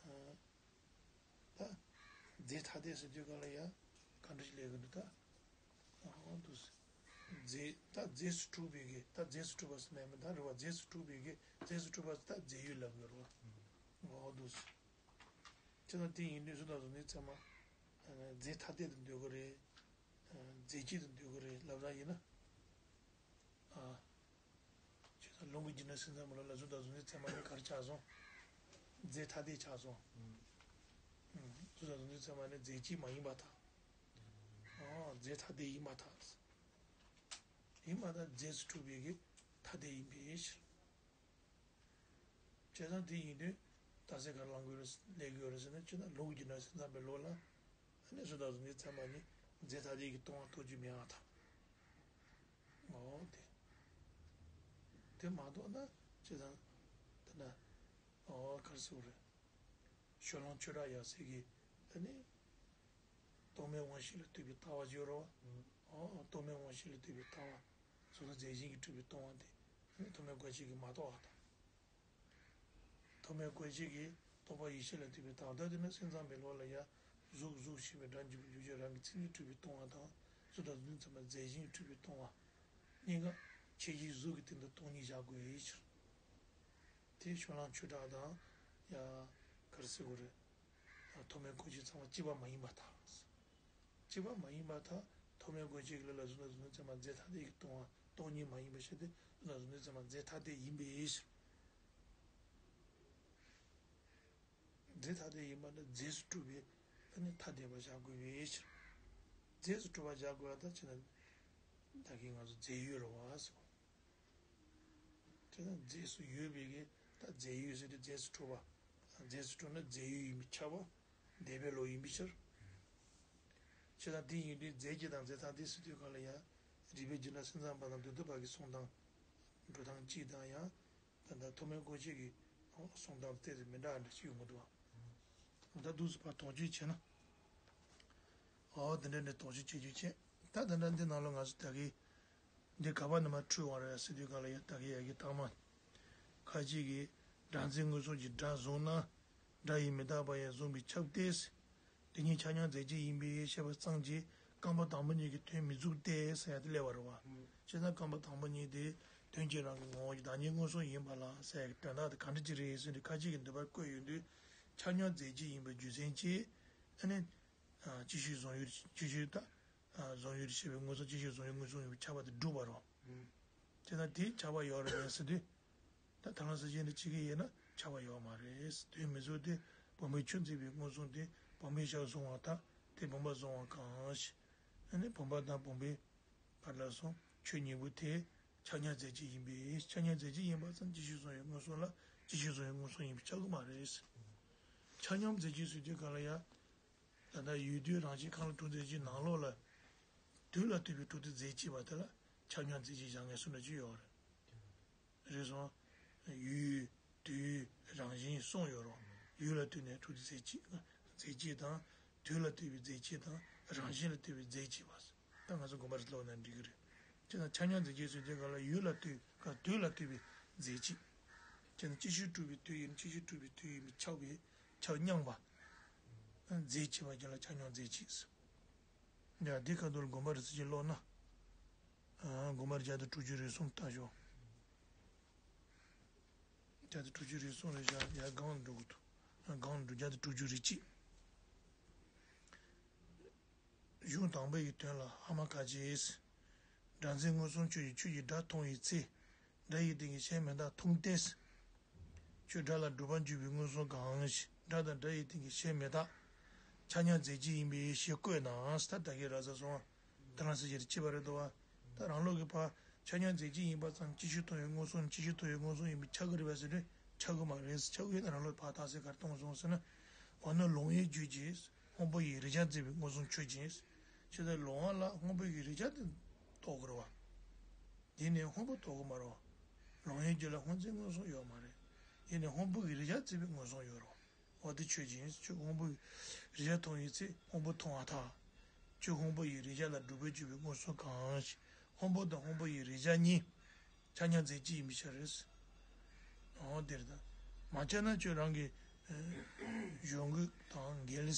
ཨ། ད། རྫས་ཐ་དད་ཟེར་དུས་ག་ལ་ཡང་། ག་འདྲ་ཞིག་ལས་གི་འདུག་ད། འོ་འདུག་ཟེར། རྫས། ད་རྫས་སུ་གྲུབ་པའི་གི། ད་རྫས་སུ་གྲུབ་པ་ཟེར་ན་ཡང་མི་འདང་རེད་བ། རྫས་སུ་གྲུབ་པའི་གི། རྫས་སུ་གྲུབ་པ་ཟེར་ད་རྫས་ཡོད་ལབ་ཡོད་རེད་བ། འོ་འདུག་ཟེར། བྱས་ཙང་དེ་ཡིན་དུས་གཟུགས་དང་གཟུགས་འཛིན་ཚད་མ། རྫས་ཐ་དད་དུ་འདོད་གི་རེད། རྫས་གཅིག་ཏུ་འདོད་ཀྱི་རེད་ལབ་ར་ཡིན་ན། ཨ། བྱས་ཙང་ལུང་གི་རྒྱུ་འབྲས་སེམས་ཙམ་པ་ལ་གཟུགས་དང་གཟུགས་འཛིན་ཚད་མ་ནི་ག་རེ་ཆགས་སོང་། རྫས་ཐ་དད་ཆགས་སོང་། ཨུམ། གཟུགས་དང་གཟུགས་འཛིན་ཚད་མ་ནི་རྫས་གཅིག་མ་ཡིན་པར་ཐལ། ཨ། རྫས་ཐ་དད་ཡིན་པར་ཐལ། ཡིན་པར་ཐལ། རྫས་སུ་གྲུབ་པའི་གི་ཐ་དད་ཡིན་པའི་ཕྱིར། བྱས་ཙང་དེ་ཡིན་དུས། རྟགས་གསལ་ག་རེ་ལེན་དགོས་རེད། ལེན་དགོས་རེད་ཟེར་ན། བྱས་ན་ལུང་གི་རྒྱུ་འབྲས་སེམས་ཙམ་པའི་ལུགས་ལ། ཨ་ནི་གཟུགས་དང་གཟུགས་འཛིན་ཚད་མ་གཉིས་རྫས་ཐ་དད་ཀྱིས་སྟོང་པ་རྟོགས་རྒྱུ་མེད་པར་ཐལ། འོ་དེ། དེ་མ་རྟོགས་ན་བྱས་ཙང་། དེ་ན། འོ་ག་རེ་ཟེར་དགོས་རེད། ཕྱོགས་གླང་ཆོས་གྲགས་ཡབ་སྲས་ཀྱིས་ཨ་ནི། རྟོག་མེད་དབང་ཤེས་ལ་ལྟོས་པའི་ལྟ་བ་ཅིག་ཡོད་རེད་བ། འོ། རྟོག་མེད་དབང་ཤེས་ལ་ལྟོས་པའི་ལྟ་བ། གཟུགས་དང་རྫས་གཞན་གྱིས་གྲུབ་པའི་སྟོང་པ་དེ། ཨ་ནི་ཐོགས་མེད་སྐུ་མཁྱེན་གྱིས་མ་རྟོགས་པ་དང་། ཐོགས་མེད་སྐུ་མཁྱེན་གྱིས་རྟོག་པ་ཡིད་ཤེས་ལ་ལྟོས་པའི་ལྟ་བ། ད་དེ་ནི་སེམས་ཙམ་པའི་ལུགས་ལ་ཡང་། གཟུགས་གཟུགས་ཞེས་པའི་སྒྲ་འཇུག་པའི་རྒྱུ་ཅན་རང་གི་མཚན་ཉིད་གྲུབ་པའི་སྟོང་པ་དང་། གཟུགས་དང་གཟུགས་འཛིན་ཚད་མ་རྫས་གཞན་གྱིས་གྲུབ་པའི་སྟོང་པ། གཉིས་ཀ་ཁྱད་གཞི་གཟུགས་ཀྱི་སྟེང་དུ་སྟོང་ཉིད་བཞག་དགོས་པའི་ཕྱིར། དེ་ཕྱོགས་གླང་ཆོས་གྲགས་དང་། ཡ། ག་རེ་ཟེར་དགོས་རེད། ཐོགས་མེད་སྐུ་མཁྱེན་ཚང་མ་གཅིག་པ་མ་ཡིན་པར་ཐལ། གཅིག་པ་མ་ཡིན་པར་ཐལ། ཐོགས་མེད་སྐུ་མཁྱེན་གྱི་ལུགས་ལ་གཟུགས་དང་གཟུགས་འཛིན་ཚད་མ་རྫས་ཐ་དད་ཀྱིས་སྟོང་པ་སྟོང་ཉིད་མ་ཡིན་པའི་ཕྱིར་ཏེ། གཟུགས་དང་གཟུགས་འཛིན་ཚད་མ་རྫས་ཐ་དད་ཡིན་པའི་ཕྱིར། རྫས་ཐ་དད་ཡིན་པ་ནི་རྫས་སུ་གྲུབ་པའི་ཨ་ནི་ཐ་དད་པ་བཞག་དགོས་པའི་ཕྱིར། རྫས་སུ་གྲུབ་པ་བཞག་དགོས་པ་ད་ཅི་ན། ད་གིན་ང་ཚོ་རྫས་ཡོད་རེད་བ་ཟེར། དེ་ན་རྫས་སུ་ཡོད་པའི་གི་ད་རྫས་ཡོད་ཟེར་དུས་རྫས་སུ་གྲུབ་པ། རྫས་སུ་གྲུབ་ན་རྫས་ཡོད་ཡིན་པས་ཁྱབ་པ། འདས་པའི་ལུགས་ཡིན་པའི་ཕྱིར། ཅི་ན་དེ་ཡིན་དུས་རྫས་གཅིག་དང་རྫས་ཐ་དད་ཟེར་དུས་ག་ལ་ཡང་། རིགས་པའི་རྒྱུད་ལ་སེམས་ཙམ་པ་དང་མདོ་སྡེ་པ་གི་གསུང་སྟངས། འགྲོ་སྟངས་གཅིག་དང་ཡང་། ད་ལྟ་ཐོགས་མེད་སྐུ་མཁྱེན་གྱི་གསུང་སྟངས་ཏོག་ཙམ་མི་འདྲ་འདྲ་ཞིག་ཡོང་གི་འདུག་བ། ད་འདུག་སེ་ཕར་དོགས་གཅོད་བྱས་ན། འོ་དེ་འདྲ་ནས་དོགས་གཅོད་བྱེད་རྒྱུ་བྱས། ད་དེ་འདྲ་འདི་ནང་ལ་ང་ཚོ་ད་གི་འདི་ག་པ་ནས་མར་འཁྲུལ་བ་རེད་ཟེར་དུས་ག་ལ་ཡ། ད་གི་ཡ་གི་ཐ་མ། ཁ་ཅིག་གིས་སྒྲ་འཛིན་དངོས་སོགས་ཀྱི་སྒྲ་བཟུང་ན། སྒྲ་ཡིས་མི་རྟག་པ་ཡང་བཟུང་བས་ཁྱབ་སྟེ། དེ་ཉིད་ཆ་མཉམ་རྫས་གཅིག་ཡིན་པས་བཤད་པ་ཙམ་གྱིས་ རྐང་པ་དང་པོ་གཉིས་ཀྱི་དོན་མི་མཚུངས་ཏེ་ཟེར་ཡ་དེ་སླེབས་པ་རེད་བ། བྱས་ཙང་རྐང་པ་དང་པོ་གཉིས་དེ་དོན་གྱིས་རང་གི་ངོ་བོ་ཉིད་བདག་ཉིད་མངོན་སུམ་ཡིན་པ་ལ་ཟེར་ཡ་གི་དོན་དག་དེ་ག་འདྲ་ཅིག་རེད་ཟེར་ཏེ་ཁ་ཅིག་གིས་འདོད་པ་བཀོད་ཡོང་དུས། ཆ་མཉམ་རྫས་གཅིག་ཡིན་པའི་རྒྱུ་མཚན་གྱིས། ཨ་ནི། ཨ། སྤྱི་ཤོས་བཟུང་ཡུལ། སྤྱི་ཤོས་དང་། ཨ། བཟུང་ཡུལ་ཤེས་པའི་མངོན་སུམ། སྤྱི་ཤོས་བཟུང་ཡུལ་མངོན་སུམ་ཡིན་པའི་ཁྱབ་པ་དེ་སྒྲུབ་པ་རེད། བྱས་ཙང་དེའི་ཁྱབ་པ་ཡོད་རེད་ཟེར་དུས། ད་ཐ་ན་སེ་ཅན་དེ་གཅིག་གི་ཡིན་ན་ཁྱབ་པ་ཡོད་མ་རེད། དོན་མི་མཚུངས་ཏེ། བུམ་པས་ཆུ་འཛིན་པའི་མངོན་སུམ་སྟེ། བུམ་པས་ཞབས་བཟུང་བ་དང་། དེས་བུམ་པ་བཟུང་བ་གང་ཞིག་ཨ་ནི་བུམ་པ་དང་བུམ་པའི་བར་ལ་སོང་ཆོས་གཉིས་པོ་དེ་ཆ་མཉམ་རྫས་གཅིག་ཡིན་པས། ཆ་མཉམ་རྫས་གཅིག་ཡིན་པ་ཙམ་སྤྱི་ཤོས་བཟུང་བའི་མངོན་སུམ་ལ་སྤྱི་ཤོས་བཟུང་བའི་མངོན་སུམ་ཡིན་པས་ཁྱབ་ཀྱི་མ་རེད། ཆ་མཉམ་རྫས་གཅིག་ཟེར་དུས་ག་ལ་ཡ། ད་ལྟ་ཡུལ་དུས་རང་བཞིན་གང་ལ་གྲུབ་རྫས་གཅིག་ནང་ལོགས་ལ། དུས་ལ་ལྟོས་པའི་གྲུབ་རྟེན་རྫས་གཅིག་པ་དེ་ལ་ཆ་མཉམ་རྫས་གཅིག་བཞག་མཁན་སུ་འདྲ་ཅིག་ཡོད་རེད། རེད་སོང་། ཡུལ། དུས། རང་བཞིན་གསུམ་ཡོད་རེད། ཡུལ་ལ་ལྟོས་ནས་གྲུབ་རྟེན་རྫས་གཅིག་རྫས་གཅིག་དང་། དུས་ལ་ལྟོས་པའི་རྫས་གཅིག་དང་། རང་བཞིན་ལ་ལྟོས་པའི་རྫས་གཅིག་པ། ད་ང་ཚོ་དགོངས་པ་རེ་ཀློག་ན་འགྲིག་གི་རེད། བྱས་ཙང་ཆ་མཉམ་རྫས་གཅིག་ཟེར་དུས་ག་ལ་ཡུལ་ལ་ལྟོས་ག་དུས་ལ་ལྟོས་པའི་རྫས་གཅིག་བྱས་ཙང་སྤྱི་ཤོས་གྲུབ་པའི་དུས་ཡིན། སྤྱི་ཤོས་གྲུབ་པའི་དུས་ཡིན་པས་ཁྱབ་པའི་ཁྱབ་མཉམ་པ། རྫས་གཅིག་པ་རྒྱུད་ལ་ཆ་མཉམ་རྫས་གཅིག་ཡ། འདི་ཁ་ཐུག་ལ་དགོངས་པ་རེ་ཟེར་གྱི་ཀློག་ན། ཨ། དགོངས་པ་རེ་བརྒྱ་དང་དྲུག་ཅུ་རེ་གསུམ་ལྟ་ཞོག་བརྒྱ་དང་དྲུག་ཅུ་རེ་གསུམ་རེ་བཞག་ཡ་སྒང་ལ་འགྲོ་གི་འདུག་སྒང་ལ་འགྲོ། བརྒྱ་དང་དྲུག་ཅུ་རེ་གཅིག་གཞུང་དང་པོའི་དོན་ལ་ཧ་མ་ག་ཅེས། སྒྲ་འཛིན་མངོན་སུམ་ཆོས་ཀྱི་ཆོས་ཀྱི་སྒྲ་མཐོང་བའི་ཚེ། སྒྲ་ཡི་སྟེང་གི་ཞེན་མི་རྟག་མཐོང་སྟེ། ཆོས་སྒྲ་ལ་སྒྲུབ་པར་འགྱུར་བའི་མངོན་སུམ་གང་ཞིག་སྒྲ་དང་སྒྲ་ཡི་སྟེང་གི་ཞེན་མི་རྟག་ཆ་མཉམ་རྫས་གཅིག་ཡིན་པའི་ཞེས་བཀོད་ན། ད་ད་གིན་ར་ས་སོང་། ད་རང་སེ་ཅེར་ཅི་བ་རེད་དོ། ད་རང་ལུགས་ཀྱི་ཕ་ཆ་མཉམ་རྫས་གཅིག་ཡིན་པ་ཙམ་སྤྱི་ཤོས་མཐོང་བའི་མངོན་སུམ། སྤྱི་ཤོས་མཐོང་བའི་མངོན་སུམ་ཡིན་པས་ཁྱབ་ཀྱི་རེད་པས་ཟེར་དུས་ཁྱབ་ཀྱི་མ་རེད། ཁྱབ་ཀྱི་ཡོད་ན་རང་ལུགས་ཕ་རྟགས་གསལ་ག་རེ་གཏོང་སོང་ཟེར་ན། འོ་ན་ལོང་བའི་རྒྱུད་ཀྱི་སྔོན་པོ་ཡི་རེག་བྱ་འཛིན་པའི་མངོན་སུམ་ཆོས་ཅན། ཅེས་དང་ལོང་བ་ལ་སྔོན་པོ་ཡི་རེག་བྱ་དེ་རྟོགས་དགོས་རེད་པ། འདི་ནི་སྔོན་པོ་རྟོགས་ཀྱི་མ་རེད་པ། ལོང་བའི་རྒྱུད་ལ་སྔོ་འཛིན་མངོན་སུམ་ཡོད་མ་རེད། འདི་ནི་སྔོན་པོ་ཡི་རེག་བྱ་འཛིན་པའི་མངོན་སུམ་ཡོད་རེད་པ། འོ་དེ་ཆོས་ཅན། ཆོས་སྔོན་པོ་ཡི་རེག་བྱ་མཐོང་བའི་ཚེ་སྔོན་པོ་མཐོང་བ་དང་། ཆོས་སྔོན་པོ་ཡི་རེག་བྱ་ལ་སྒྲུབ་པར་འགྱུར་བའི་མངོན་སུམ་གང་ཞིག་སྔོན་པོ་དང་སྔོན་པོ་ཡི་རེག་བྱ་གཉིས་ཆ་མཉམ་རྫས་གཅིག་ཡིན་པའི་ཕྱིར། འོ་དེ་རེད་ད། མ་ཁྱབ་ན་ཁྱོད་རང་གི་གཞུང་གི་དང་འགལ།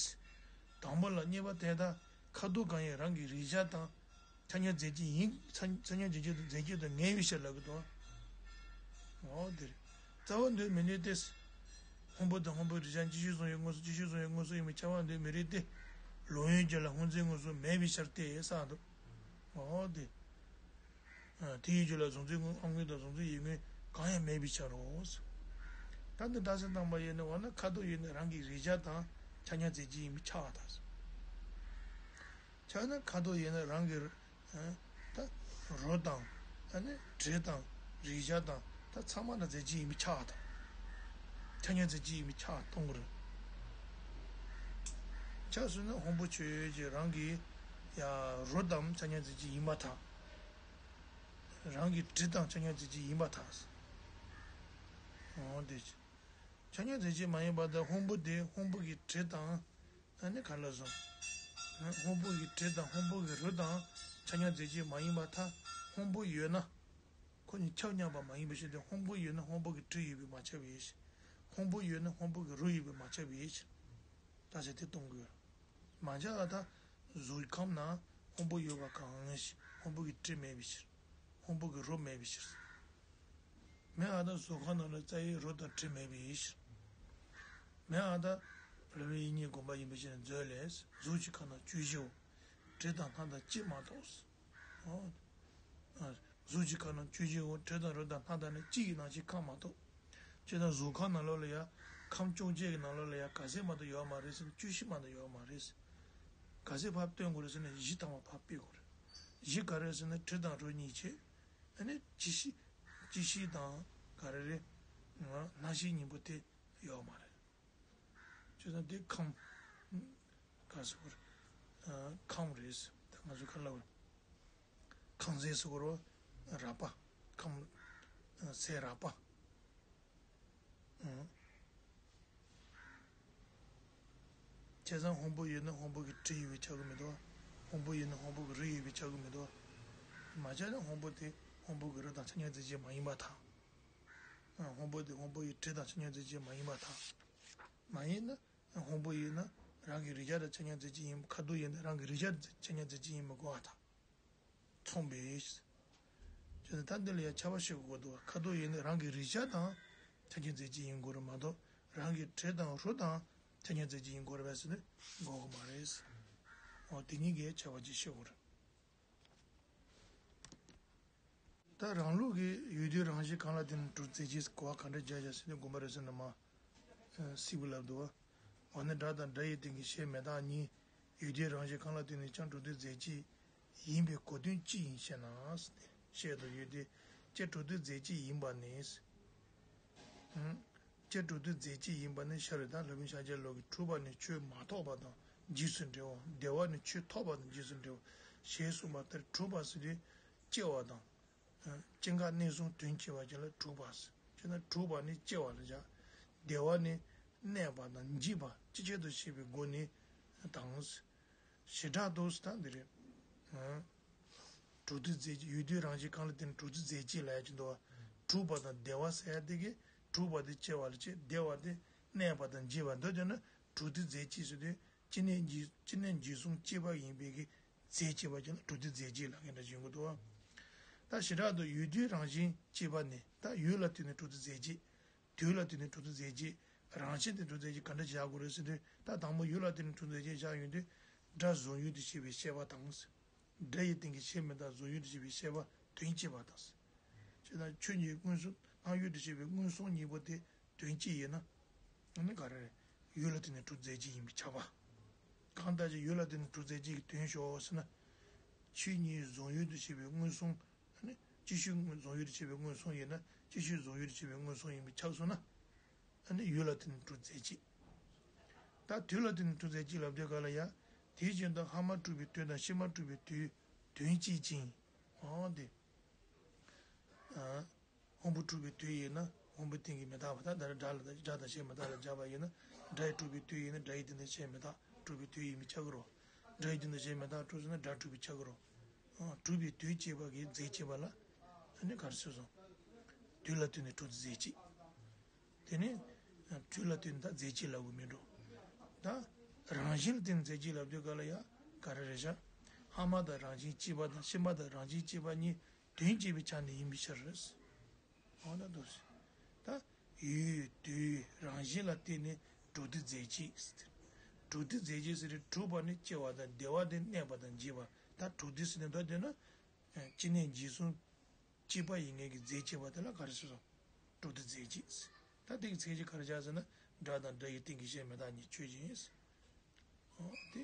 དང་པོ་ལ་གཉིས་པ་དེ་དག་ཁ་དོག་གང་ཡིན་རང་གི་རེག་བྱ་དང་། ཆ་མཉམ་རྫས་གཅིག་ཡིན། ཆ་ཆ་མཉམ་རྫས་གཅིག་དང་རྫས་གཅིག་ཏུ་ངེས་པའི་ཕྱིར་ལབ་ཀྱི་འདུག་འོ་དེ་རེད། རྩ་བ་འདོད་མི་ནུས་ཏེ། སྔོན་པོ་དང་སྔོན་པོའི་རེག་བྱ་སྤྱི་ཤོས་བཟུང་བའི་མངོན་སུམ། སྤྱི་ཤོས་བཟུང་བའི་མངོན་སུམ་ཡིན་པས་ཁྱབ་པ་འདོད་མི་རུང་སྟེ། ལོང་བའི་རྒྱུད་ལ་སྔོ་འཛིན་མངོན་སུམ་མེད་པའི་ཕྱིར་ཏེ་ཟེར་འདུག་འོ་དེ། ཨ། དེ་ཡི་རྒྱུད་ལ་གཟུང་འཛིན་སྔོན། ཨ། སྔོན་དང་གཟུང་འཛིན་ཡོད་མེད་གང་ཡང་མེད་པའི་ཕྱིར་རོ། ད་འདི་རྟགས་གསལ་བཏང་པ་ཡིན་ན། འོ་ན་ཁ་དོག་ཡིན་ན་རང་གི་རེག་བྱ་དང་ཆ་མཉམ་རྫས་གཅིག་ཡིན་པས་ཁྱབ་པར་ཐལ། ཁྱབ་ན་ཁ་དོག་ཡིན་ན་རང་གི། ཨ། ད་རོ་དང་། ཨ་ནི་དྲི་དང་། རེག་བྱ་དང་། ད་ཚང་མ་ལ་རྫས་གཅིག་ཡིན་པས་ཁྱབ་པར་ཐལ། ཆ་མཉམ་རྫས་གཅིག་ཡིན་པས་ཁྱབ་པར་གཏོང་གི་རེད། ཁྱབ་སོང་ན་སྔོན་པོ་ཆོས་ཅན་རང་གི་ཡ་རོ་དང་ཆ་མཉམ་རྫས་གཅིག་ཡིན་པར་ཐལ། རང་གི་དྲི་དང་ཆ་མཉམ་རྫས་གཅིག་ཡིན་པར་ཐལ། འོ་དེ། ཆ་མཉམ་རྫས་གཅིག་མ་ཡིན་པར་ཐལ། སྔོན་པོ་དེ་སྔོན་པོ་གི་དྲི་དང་། ཨ་ནི་ག་ལ་སོང་། སྔོན་པོ་གི་དྲི་དང་སྔོན་པོ་གི་རོ་དང་ཆ་མཉམ་རྫས་གཅིག་མ་ཡིན་པར་ཐལ། སྔོན་པོ་ཡོད་ན། ཁོ་གཉིས་ཁྱབ་མཉམ་པ་མ་ཡིན་པའི་ཕྱིར་ཏེ། སྔོན་པོ་ཡོད་ན་སྔོན་པོ་གི་དྲི་ཡོད་པས་མ་ཁྱབ་པའི་ཕྱིར། སྔོན་པོ་ཡོད་ན་སྔོན་པོ་གི་རོ་ཡོད་པས་མ་ཁྱབ་པའི་ཕྱིར། ད་ཆ་དེ་གཏོང་དགོས། མ་ཁྱབ་པར་ཐལ། གཟུགས་ཁམས་ན་སྔོན་པོ་ཡོད་པ་གང་ཞིག་སྔོན་པོ་གི་དྲི་མེད་པའི་ཕྱིར། སྔོན་པོ་གི་རོ་མེད་པའི་ཕྱིར། མེད་པར་ཐལ། གཟུགས་ཁམས་ནང་ལ་རྩ་བའི་རོ་དང་དྲི་མེད་པའི་ཕྱིར། མེད་པར་ཐལ། རབ་དབྱེ་གཉིས་དགོངས་པ་ཡིན་པའི་ཕྱིར་མཛོད་ལས། གཟུགས་ཀྱི་ཁམས་ན་བཅུ་བཞིའོ། དྲི་དང་སྣ་དང་ལྕེ་མ་གཏོགས། འོ། ཨ། གཟུགས་ཀྱི་ཁམས་ན་བཅུ་བཞིའོ། དྲི་དང་རོ་དང་སྣ་དང་ནི་ལྕེ་ཡི་ནང་བཞིན་ཁམས་མ་གཏོགས། ཅེས་དང་གཟུགས་ཁམས་ནང་ལོགས་ལ་ཡང་ཁམས་བཅོ་བརྒྱད་ཀྱི་ནང་ལོགས་ལ་ཡང་ག་ཚད་མ་གཏོགས་ཡོད་མ་རེད་ཟེར་ན། བཅུ་བཞི་མ་གཏོགས་ཡོད་མ་རེད། ག་ཚད་ཕར་བཏོན་དགོས་རེད་ཟེར་ན་བཞི་ཐམ་པ་ཕར་སྤེལ་དགོས་རེད། བཞི་ག་རེ་ཟེར་ན་དྲི་དང་རོ་གཉིས་བྱས། ཨ་ནི་བཅུ་བཞི། བཅུ་བཞི་དང་ག་རེ་རེད། སྣང་ཞེན་གཉིས་པོ་དེ་ཡོད་མ་རེད། བྱས་ཙང་དེ་ཁམས། ག་ཟེར་དགོས་རེད། ཨ། ཁམས་རེད། ད་ང་ཚོ་ག་ལབ་དགོས་རེད། ཁམས་ཟེར་དགོས་རེད་པ། རགས་པ། ཁམས། ཨ། ཟས་རགས་པ། ཨ། བྱས་ཙང་སྔོན་པོ་ཡོད་ན་སྔོན་པོ་གི་དྲི་ཡོད་པས་ཁྱབ་ཀྱི་མི་འདུག་སྔོན་པོ་ཡོད་ན་སྔོན་པོ་གི་རོ་ཡོད་པས་ཁྱབ་ཀྱི་མི་འདུག་མ་ཁྱབ་ན་སྔོན་པོ་དེ་སྔོན་པོ་གི་རོ་དང་ཆ་མཉམ་རྫས་གཅིག་མ་ཡིན་པར་ཐལ། ཨ། སྔོན་པོ་དེ་སྔོན་པོ་ཡི་དྲི་དང་ཆ་མཉམ་རྫས་གཅིག་མ་ཡིན་པར་ཐལ། མ་ཡིན་ན། སྔོན་པོ་ཡིན་ན་ རང་གི་རིག་བྱ་དང་ཆ་མཉམ་རྫས་གཅིག་ཡིན། ཁ་དོག་ཡིན་ན་རང་གི་རིག་བྱ་དང་ཆ་མཉམ་རྫས་གཅིག་ཡིན་པ་གོ་བ་དང་མཚུངས་པས། ཅེས་ད་འདི་ལ་ཡང་ཁྱབ་པ་ཤེས་དགོས་འདུག་ཁ་དོག་ཡིན་ན་རང་གི་རིག་བྱ་དང་ཆ་མཉམ་རྫས་གཅིག་ཡིན་དགོས་རེད་མ་གཏོགས་རང་གི་དྲི་དང་རོ་དང་ཆ་མཉམ་རྫས་གཅིག་ཡིན་དགོས་རེད་པས་ཟེར་ནས་འགོག་གི་མ་རེད། འོ་དེ་གཉིས་ཀའི་ཁྱབ་པ་ཅིག་ཤེས་དགོས་རེད། ད་རང་ལུགས་ཀྱི་ཡུལ་དུས་རང་བཞིན་གང་ལ་བརྟེན་ནས་གྲུབ་རྫས་གཅིག་གོ་བ་ག་འདྲ་རྒྱག་བྱ་ཟེར་ནས་དགོངས་པ་རེད་ཟེར་ན་མ། སྲིད་པ་ལབ་འདུག་བ། འོ་ན་སྒྲ་དང་སྒྲ་ཡི་སྟེང་གི་གཞན་མི་རྟག་གཉིས། ཡུལ་དུས་རང་བཞིན་གང་ལ་བརྟེན་ནས་ཀྱང་གྲུབ་རྫས་གཅིག་ཡིན་པའི་གོ་དོན་ཅི་ཡིན་ཞེ་ན། ཞེས་དང་ཡུལ་དུས་སྐྱེ་གྲུབ་རྫས་གཅིག་ཡིན་པ་ནི། སྐྱེ་གྲུབ་རྫས་གཅིག་ཡིན་པ་ནི་ཤར་བའི་དང་སློབ་དཔོན་ཤཱཀྱ་ལོ་ཀའི་གྲུབ་པ་ནི་ཆོས་མ་ཐོབ་པ་དང་རྗེས་སུ་འབྲེལ་བ། བདེ་བ་ནི་ཆོས་ཐོབ་པ་དང་རྗེས་སུ་འབྲེལ་བ་ཞེས་གསུངས་པ་ལྟར་གྲུབ་པ་ཟེར་དུས་སྐྱེ་བ་དང་། སྐྱེ་འགག་གནས་གསུམ་དོན་བྱེད་པ་ཅིག་ལ་གྲུབ་པ་ཟེར། སྤྱིར་ན་གྲུབ་པ་ནི་སྐྱེ་བ་ལ་བཞག་བདེ་བ་ནི་གནས་པ་དང་འཇིག་པ་ཅིག་ཆེད་དུ་བྱེད་པའི་སྒོ་ནས་དང་། བྱེ་བྲག་ཏུ་ད་འདི་རེད། གྲུབ་རྫས་རྫས་ཀྱི་ཡུལ་དུས་རང་བཞིན་གང་ལ་བརྟེན་ནས་གྲུབ་རྫས་རྫས་ཀྱི་ལ་ཡ་ཅི་འདུག་བ། གྲུབ་པ་དང་བདེ་བ་ཟེར་ཡ་དེ་གི་གྲུབ་པ་དེ་སྐྱེ་བ་ལ་བྱེད། བདེ་བ་དེ་གནས་པ་དང་འཇིག་པ་འདི་དོན་ན་གྲུབ་རྫས་རྫས་ཀྱི་ཟེར་དུས་སྐྱེ་གནས་འཇིག་སྐྱེ་གནས་འཇིག་གསུམ་སྐྱེས་པ་ཡིན་པའི་གི་རྫས་སྐྱེས་པ་ཅན་ལ་གྲུབ་རྫས་རྫས་ཀྱི་ལ་ཡ་འདྲ་ཞིག་ཡོང་གི་འདུག་བ། ད་བྱེ་བྲག་ཏུ་ཡུལ་དུས་རང་བཞིན་སྐྱེས་པ་ནི་ད་ཡུལ་ལ་བརྟེན་ནས་གྲུབ་རྫས་རྫས་ཀྱི། དུས་ལ་བརྟེན་ནས་གྲུབ་རྫས་རྫས་ཀྱི། རང་བཞིན་དེ་གྲུབ་རྫས་ཀྱི་ག་འདྲ་བཞག་དགོས་རེད་ཟེར་དུས་ད་དང་པོ་ཡུལ་ལ་བརྟེན་ནས་གྲུབ་རྫས་ཀྱི་བཞག་ཡོང་དུས་སྒྲ་གཟུང་ཡུལ་དུ་བྱེད་པའི་ཤེས་པ་དང་། སྒྲ་ཡི་སྟེང་གི་གཞན་མི་རྟག་གཟུང་ཡུལ་དུ་བྱེད་པའི་ཤེས་པ་དོན་སྐྱེས་པ་དང་། ཅེས་དང་ཆོས་ཉིད་མངོན་སུམ་སྣང་ཡུལ་དུ་བྱེད་པའི་མངོན་སུམ་གཉིས་པོ་དེ་དོན་སྐྱེས་ཡིན་ན། ཨ་ནི་ག་རེ་རེད། ཡུལ་ལ་བརྟེན་ནས་གྲུབ་རྫས་གཅིག་ཡིན་པས་ཁྱབ་པ། གང་ལྟར་ཀྱང་ཡུལ་ལ་བརྟེན་ནས་གྲུབ་རྫས་གཅིག་གི་དོན་ཤོག་ཟེར་ན། ཆོས་ཉིད་གཟུང་ཡུལ་དུ་བྱེད་པའི་མངོན་སུམ། ཨ་ནི་ཅིག་ཤོས་གཟུང་ཡུལ་དུ་བྱེད་པའི་མངོན་སུམ་ཡིན་ན་ཅིག་ཤོས་གཟུང་ཡུལ་དུ་བྱེད་པའི་མངོན་སུམ་ཡིན་པས་ཁྱབ་སོང་ན། ཨ་ནི་ཡུལ་ལ་བརྟེན་ནས་གྲུབ་རྫས་གཅིག་ད་དུས་ལ་བརྟེན་ནས་གྲུབ་རྫས་གཅིག་ལབ་དུས་ག་ལ་ཡ། དེ་བཞིན་དུ་སྔ་མ་གྲུབ་པའི་དུས་དང་ཕྱི་མ་གྲུབ་པའི་དུས་དོན་གཅིག་ཅིང་། འོ་དེ། སྔོན་པོ་གྲུབ་པའི་དུས་ཡིན་ན་སྔོན་པོའི་སྟེང་གི་མི་རྟག་པ་དང་ད་སྒྲ་ལ་སྒྲ་དང་གཞན་མི་རྟག་ལ་སྦྱར་བ་ཡིན་ན་སྒྲ་ཡི་གྲུབ་པའི་དུས་ཡིན་ན་སྒྲ་ཡི་སྟེང་དུ་གཞན་མི་རྟག་གྲུབ་པའི་དུས་ཡིན་པས་ཁྱབ་ཀྱི་རེད། སྒྲ་ཡི་སྟེང་དུ་གཞན་མི་རྟག་གྲུབ་སོང་ན་སྒྲ་གྲུབ་པས་ཁྱབ་ཀྱི་རེད། གྲུབ་པའི་དུས་སྐྱེས་པ་གི་རྫས་སྐྱེས་པ་ལ་ཨ་ནི་ག་རེ་ཟེར་སོང་། དུས་ལ་བརྟེན་ནས་གྲུབ་རྫས་གཅིག་དེ་ནི་དུས་ལ་བརྟེན་ནས་ད་རྫས་གཅིག་ལབ་དགོས་མིན་འགྲོ། ད་རང་བཞིན་ལ་བརྟེན་ནས་རྫས་གཅིག་ལབ་དུས་ག་ལ་ཡ་ག་རེ་རེད་ཤག་སྔ་མ་དང་རང་བཞིན་གཅིག་པ་དང་ཕྱི་མ་དང་རང་བཞིན་གཅིག་པ་གཉིས་དོན་སྐྱེས་པའི་ཆ་ནས་ཡིན་པའི་ཕྱིར། འོ་ན་འདུག་ཟེར། ད་ཡུལ་དུས་རང་བཞིན་ལ་བརྟེན་ནས་གྲུབ་རྫས་རྫས་གཅིག་ཟེར། གྲུབ་རྫས་རྫས་གཅིག་ཟེར་དུས་གྲུབ་པ་ནི་སྐྱེ་བ་དང་བདེ་བ་དེ་གནས་པ་དང་འཇིག་པ་ད་གྲུབ་རྫས་ཟེར་ནས་འདོད་དེ་ན། སྐྱེ་གནས་འཇིག་གསུམ་སྐྱེས་པ་ཡིན་མཁན་གྱི་རྫས་སྐྱེས་པ་དེ་ལ་ག་རེ་ཟེར་སོང་། གྲུབ་རྫས་རྫས་གཅིག་ད་དེ་གི་ཚིག་གཅིག་ག་རེ་བྱ་ཟེར་ན་སྒྲ་དང་སྒྲ་ཡི་སྟེང་གི་གཞན་མི་རྟག་གཉིས་ཆོས་ཅན། འོ་དེ་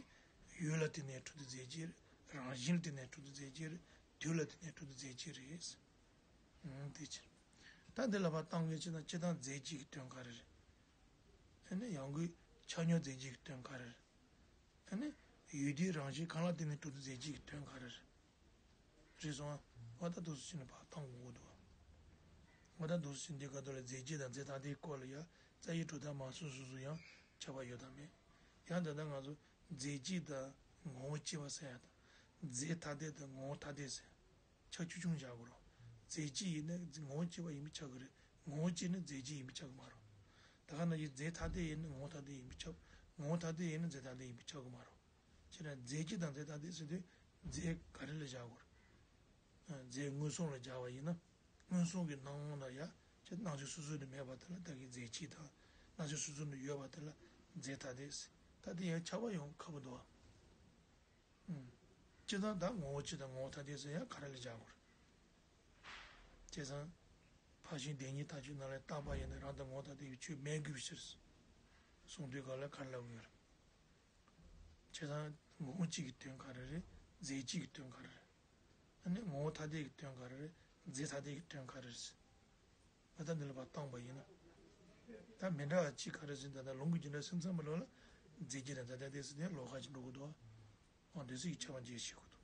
ཡུལ་ལ་བརྟེན་ནས་གྲུབ་རྫས་རྫས་གཅིག་རེད། རང་བཞིན་ལ་བརྟེན་ནས་གྲུབ་རྫས་རྫས་གཅིག་རེད། དུས་ལ་བརྟེན་ནས་གྲུབ་རྫས་རྫས་གཅིག་རེད། འོ་དེ་ཕྱིར། ད་འདི་ལ་ཕར་བཏང་གི་ཕྱིར་ན་སྤྱིར་བཏང་རྫས་གཅིག་གི་དོན་ག་རེ་རེད། ཨ་ནི་ཡང་སྒོས་ཆ་སྙོམས་རྫས་གཅིག་གི་དོན་ག་རེ་རེད། ཨ་ནི་ཡུལ་དུས་རང་བཞིན་གང་ལ་བརྟེན་ནས་གྲུབ་རྫས་རྫས་གཅིག་གི་དོན་ག་རེ་རེད། རེད་སོང་ཨ། འོ་ད་འདུག་སེ་བྱས་ནས་ཕར་བཏང་དགོས་ཀྱི་འདུག་འོ་ད་འདུག་སེ་བྱས་འདི་ག་དུས་ལ་རྫས་གཅིག་དང་རྫས་ཐ་དད་སྐོར་ལ་ཡང་རྩ་བའི་གྲུབ་མཐའ་མང་སུ་སོ་སོ་ཡང་ཁྱབ་པ་ཡོད་དམ་མེད། ཡང་ད་ལྟ་ང་ཚོ་རྫས་གཅིག་དང་ངོ་བོ་གཅིག་པ་ཟེར་ཡ་དང་། རྫས་ཐ་དད་དང་ངོ་བོ་ཐ་དད་ཟེར། ཆ་ཆུང་ཆུང་བཞག་དགོས་རེད། རྫས་གཅིག་ཡིན་ན་ངོ་བོ་གཅིག་པ་ཡིན་པས་ཁྱབ་ཀྱི་རེད། ངོ་བོ་གཅིག་ནི་རྫས་གཅིག་ཡིན་པས་ཁྱབ་ཀྱི་མ་རེད། ད་ག་ནང་བཞིན་རྫས་ཐ་དད་ཡིན་ན་ངོ་བོ་ཐ་དད་ཡིན་པས་ཁྱབ། ངོ་བོ་ཐ་དད་ཡིན་ན་རྫས་ཐ་དད་ཡིན་པས་ཁྱབ་ཀྱི་མ་རེད། བྱས་ན་རྫས་གཅིག་དང་རྫས་ཐ་དད་ཟེར་དུས་རྫས་ག་རེ་ལ་བཞག་དགོས་རེད། རྫས་མངོན་སུམ་ལ་སྦྱར་བ་ཡིན་ན། མངོན་སུམ་གྱི་སྣང་བ་ལ་ཡ། ཅེས་སྣང་ཕྱོགས་སོ་སོ་ནས་མེད་པ་དེ་ལ་བདག་གི་རྫས་གཅིག་དང་། སྣང་ཕྱོགས་སོ་སོ་ནས་ཡོད་པ་དེ་ལ་རྫས་ཐ་དད་ཟེར། ད་དེ་ཡང་ཁྱབ་པ་ཡོང་ཁག་པོ་འདུག་བ། ཨུམ། སྤྱིར་བཏང་ད་ངོ་བོ་གཅིག་དང་ངོ་བོ་ཐ་དད་ཟེར་ཡང་ག་རེ་ལ་སྦྱར་དགོས་རེད། བྱས་ཙང་། ཕར་ཕྱིན་བདེན་གཉིས་ཐག་གཅོད་ནང་ལ་རྟག་པ་ཡིན་ན་རང་དང་ངོ་བོ་ཐ་དད་ཀྱི་ཆོས་མེད་དགོས་པའི་ཕྱིར། གསུངས་དུས་ག་ལ་ག་རེ་ལབ་དགོས་རེད། བྱས་ཙང་ངོ་བོ་གཅིག་གི་དོན་ག་རེ་རེད། རྫས་གཅིག་གི་དོན་ག་རེ་རེད། ཨ་ནི་ངོ་བོ་ཐ་དད་ཀྱི་དོན་ག་རེ་རེད། རྫས་ཐ་དད་ཀྱི་དོན་ག་རེ་རེད། ང་ད་འདི་ལ་ཕར་བཏང་པ་ཡིན་ན། ད་མི་འདྲ་བ་གཅིག་ག་རེ་ཟེར་ན་ད་ལུང་གི་རྒྱུ་འབྲས་སེམས་ཙམ་པ་ལོ་ལ་རྫས་གཅིག་དང་རྫས་ཐ་དད་ཟེར་ནས་ལོགས་ཀ་ཅིག་འགྲོ་གི་འདུག་བ། འོ་འདི་ཚོ་ཡི་ཁྱད་པར་འབྱེད་ཤེས་དགོས་